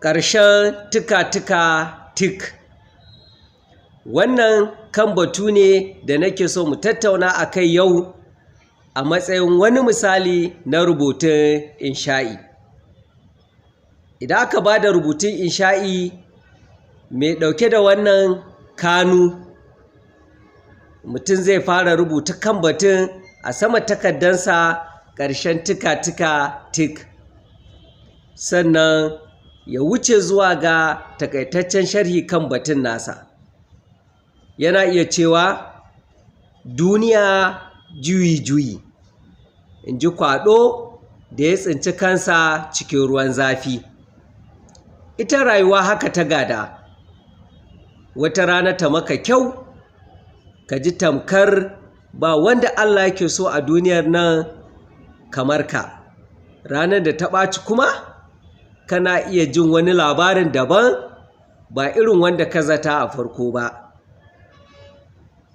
Ƙarshen tika-tika tik. Wannan kan batu ne da nake so mu tattauna a kai yau a matsayin wani misali na rubutun insha'i. Idan aka ba da rubutun insha'i mai ɗauke da wannan kanu, mutum zai fara rubuta kan batun a saman takardarsa, ƙarshen tika-tika tik, sannan ya wuce zuwa ga taƙaitaccen sharhi kan batun nasa. Yana iya cewa, duniya juyi-juyi, in ji kwaɗo da ya tsinci kansa cikin ruwan zafi. Ita rayuwa haka ta gada, wata rana ta maka kyau, ka ji tamkar ba wanda Allah yake so a duniyar nan kamar ka. Ranar da ta ɓaci kuma, kana iya jin wani labarin daban ba irin wanda ka zata a farko ba.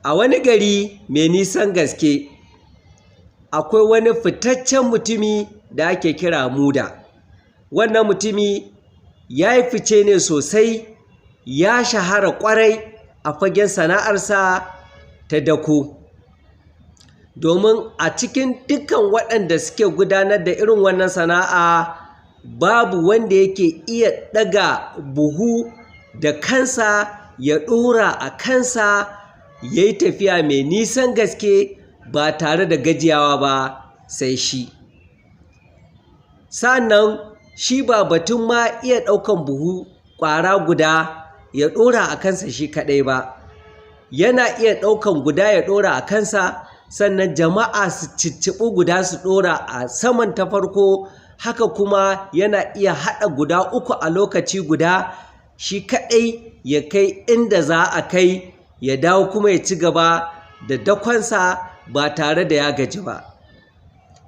A wani gari mai nisan gaske, akwai wani fitaccen mutumi da ake kira Muda. Wannan mutumi ya yi fice ne sosai, ya shahara ƙwarai a fagen sana'arsa ta dako. Domin a cikin dukkan waɗanda suke gudanar da irin wannan sana'a, babu wanda yake iya ɗaga buhu da kansa ya ɗora a kansa ya yi tafiya mai nisan gaske ba tare da gajiyawa ba sai shi. Sa'annan shi ba batun ma iya ɗaukan buhu ƙwara guda ya ɗora a kansa shi kaɗai ba, yana iya ɗaukan guda ya ɗora a kansa, sannan jama'a su cicciɓi guda su ɗora a saman ta farko, haka kuma yana iya haɗa guda uku a lokaci guda shi kaɗai ya kai inda za a kai, ya dawo kuma ya ci gaba da dakonsa ba tare da ya gaji ba.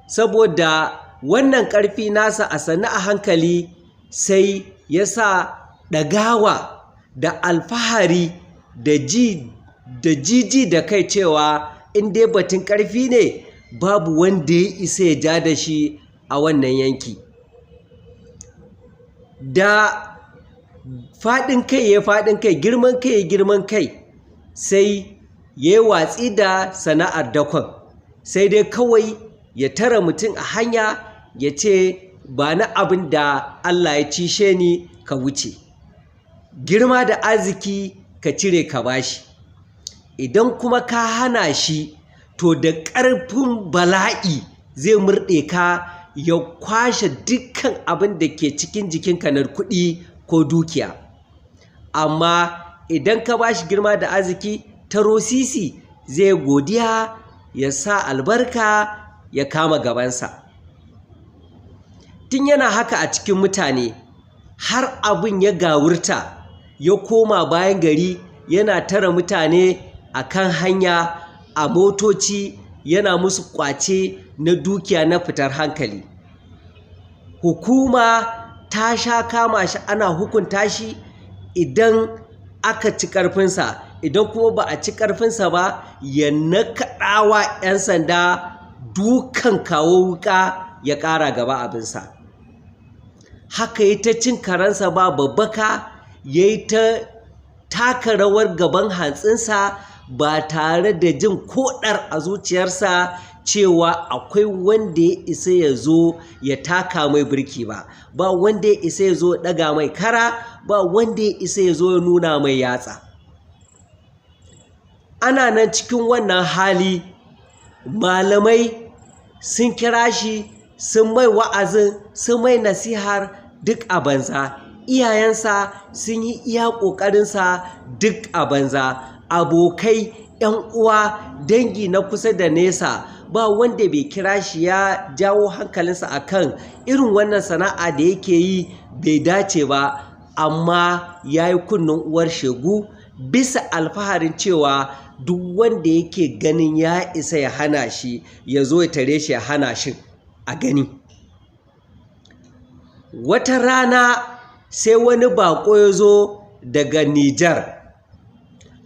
Saboda wannan ƙarfi nasa, a sannu a hankali sai ya sa ɗagawa da alfahari da ji da jiji da kai cewa in dai batun ƙarfi ne, babu wanda ya isa ya ja da shi a wannan yanki. Da faɗin kai ya faɗin kai, girman kai ya girman kai, sai ya yi watsi da sana'ar dakon, sai dai kawai ya tare mutum a hanya ya ce, ba ni abin da Allah ya cishe ni ka wuce. Girma da arziki ka cire ka bashi. Idan kuma ka hana shi, to da ƙarfin bala'i zai murɗe ka ya kwashe dukkan abin da ke cikin jikinka na kuɗi ko dukiya. Amma idan ka bashi girma da arziki, taro sisi zai godiya, ya sa albarka, ya kama gabansa. Tun yana haka a cikin mutane, har abin ya gawurta, ya koma bayan gari yana tare mutane a kan hanya a motoci, yana musu ƙwace na dukiya na fitar hankali. Hukuma ta sha kama shi ana hukunta shi idan aka ci ƙarfinsa, idan kuma ba a ci ƙarfinsa ba, ya nakaɗawa 'yan sanda dukan kawo wuƙa ya ƙara gaba abinsa. Haka ya ta cin karensa ba babbaka, ya yi ta taka rawar gaban hantsinsa ba tare da jin koɗar a zuciyarsa cewa akwai wanda ya isa ya zo ya taka mai birki ba, ba wanda ya isa ya zo ya ɗaga mai kara, ba wanda ya isa ya zo ya nuna mai yatsa. Ana nan cikin wannan hali, malamai sun kira shi, sun mai wa'azin, sun mai nasihar, duk a banza. Iyayensa sun yi iya ƙoƙarinsa, duk a banza. Abokai, 'yan uwa, dangi na kusa da nesa, ba wanda bai kira shi ya jawo hankalinsa akan irin wannan sana'a da yake yi bai dace ba, amma ya yi kunnen uwar shegu bisa alfaharin cewa duk wanda yake ganin ya isa ya hana shi, ya zo ya tare shi ya hana shi a gani. Wata rana sai wani baƙo ya zo daga Nijar.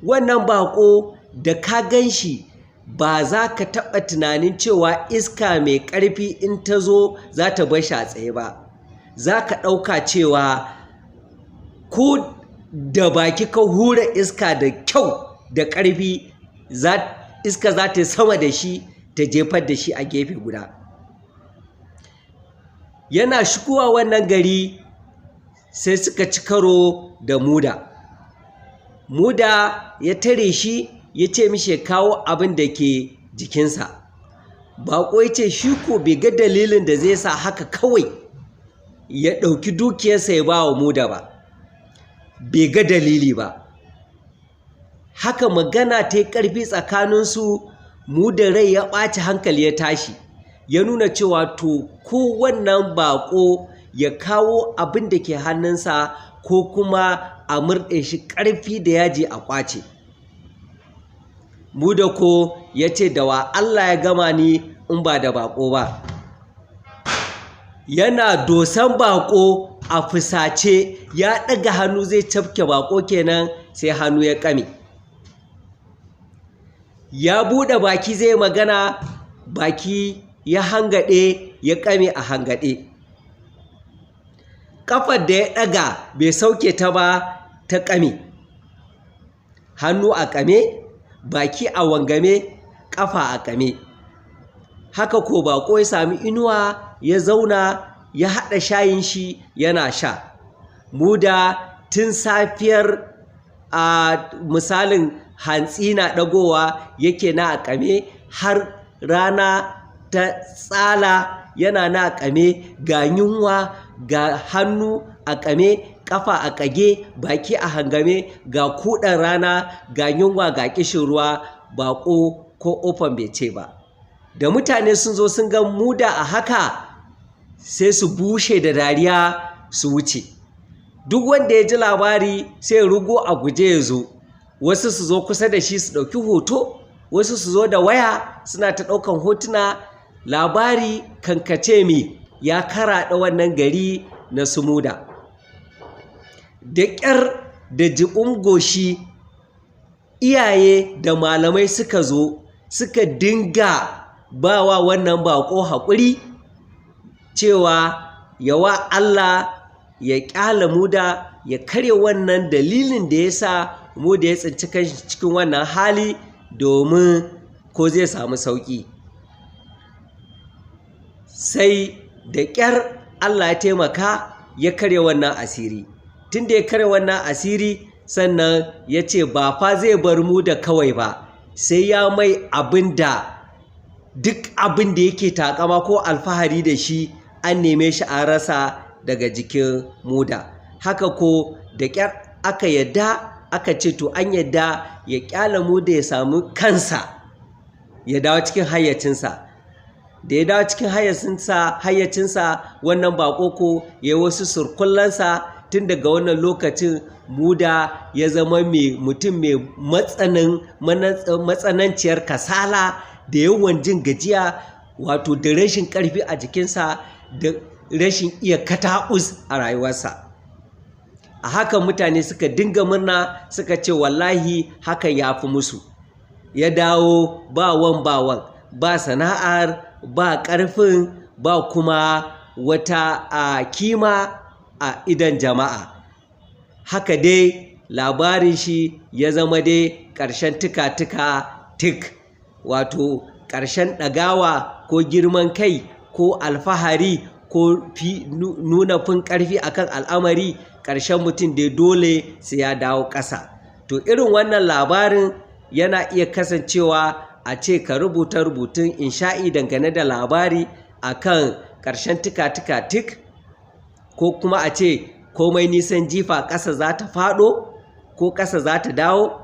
Wannan baƙo da ka gan shi ba za ka taɓa tunanin cewa iska mai ƙarfi in ta zo za ta bar shi a tsaye ba. Za ka ɗauka cewa Ko da baki ka hura iska da kyau da ƙarfi, iska za ta sama da shi ta jefar da shi a gefe guda. Yana shigowa wannan gari sai suka ci karo da Muda. Muda ya tare shi ya ce mishi ya kawo abin da ke jikinsa. Baƙo ya ce shi ko bai ga dalilin da zai sa haka kawai ya ɗauki dukiyarsa ya ba wa Muda ba, bai ga dalili ba. Haka magana ta yi ƙarfi tsakaninsu. Muda rai ya ɓaci, hankali ya tashi, ya nuna cewa to ko wannan baƙo ya kawo abin da ke hannunsa ko kuma a murɗe shi ƙarfi da yaji a ƙwace. Muda ko ya ce da wa Allah ya gama ni in ba da baƙo ba. Yana dosan baƙo a fusace, ya ɗaga hannu zai cafke baƙo kenan, sai hannu ya ƙame. Ya buɗe baki zai magana, baki ya hangaɗe, ya ƙame a hangaɗe. Ƙafar da ya ɗaga bai sauke ta ba, ta ƙame. Hannu a ƙame, baki a wangame, ƙafa a ƙame. Haka ko baƙo ya sami inuwa ya zauna, ya haɗa shayin shi yana sha. Muda tun safiyar a misalin hantsi na ɗagowa yake na a ƙame, har rana ta tsala yana na ƙame, ga yunwa, ga hannu a ƙame, ƙafa a ƙage, baki a hangame, ga kuɗan rana, ga yunwa, ga ƙishin ruwa. Baƙo ko ofan bai ce ba. Da mutane sun zo sun ga Muda a haka, sai su bushe da dariya su wuce. Duk wanda ya ji labari sai rugo a guje ya zo. Wasu su zo kusa da shi su ɗauki hoto, wasu su zo da waya suna ta ɗaukan hotuna. Labari kankace me ya karaɗe wannan gari na su Muda. Da ƙyar da jiɓin goshi iyaye da malamai suka zo suka dinga ba wa wannan baƙo haƙuri cewa yawa Allah ya ƙyale Muda, ya karya wannan dalilin da ya sa Muda ya tsinci kanshi cikin wannan hali, domin ko zai samu sauƙi. Sai da ƙyar Allah ya taimaka ya karya wannan asiri. Tun da ya karya wannan asiri, sannan ya ce ba fa zai bar Muda kawai ba, sai ya mai abin da duk abin da yake taƙama ko alfahari da shi an neme shi an rasa daga jikin Muda. Haka ko da ƙyar aka yadda, aka ce to an yadda ya ƙyale Muda ya samu kansa, ya dawo cikin hayyacinsa. Da ya dawo cikin hayyacinsa, wannan baƙo ko ya yi wasu surkullansa. Tun daga wannan lokacin Muda ya zama mai mutum mai matsananciyar kasala da yawan jin gajiya, wato da rashin ƙarfi a jikinsa da rashin iya kataɓus a rayuwarsa. A haka mutane suka dinga murna, suka ce wallahi hakan ya fi musu. Ya dawo ba wan ba wan, ba sana'ar, ba ƙarfin, ba kuma wata a kima a idon jama'a. Haka dai labarin shi ya zama dai ƙarshen tuka-tuka tik, wato ƙarshen ɗagawa ko girman kai ko alfahari ko nuna fin ƙarfi akan al'amari. Ƙarshen mutum dai dole sai ya dawo ƙasa. To irin wannan labarin yana iya kasancewa a ce ka rubuta rubutun insha'i dangane da labari akan ƙarshen tuka-tuka tik, ko kuma a ce komai nisan jifa ƙasa za ta faɗo ko ƙasa za ta dawo,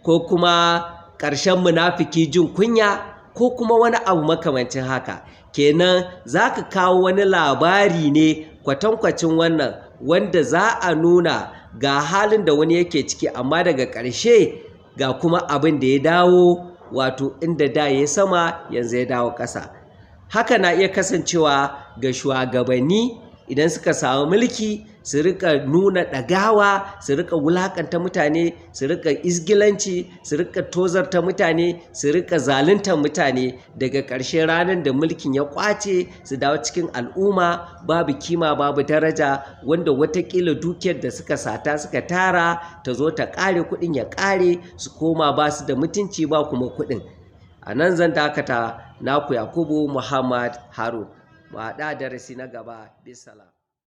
ko kuma ƙarshen munafiki jin kunya, ko kuma wani abu makamancin haka. Kenan za ka kawo wani labari ne kwatankwacin wannan, wanda za a nuna ga halin da wani yake ciki, amma daga ƙarshe ga kuma abin da ya dawo, wato inda da ya sama yanzu ya dawo ƙasa. Haka na iya kasancewa ga shugabanni idan suka samu mulki, su rika nuna ɗagawa, su rika wulaƙanta mutane, su rika izgilanci, su rika tozarta mutane, su rika zaluntar mutane. Daga ƙarshe ranar da mulkin ya ƙwace, su dawo cikin al'umma babu kima, babu daraja, wanda watakila dukiyar da suka sata suka tara ta zo ta ƙare, kuɗin ya ƙare, su koma ba su da mutunci ba kuma kuɗin. A nan zan dakata. Naku Yakubu Muhammad Harun. Mu haɗa darasi na gaba. Bisalam.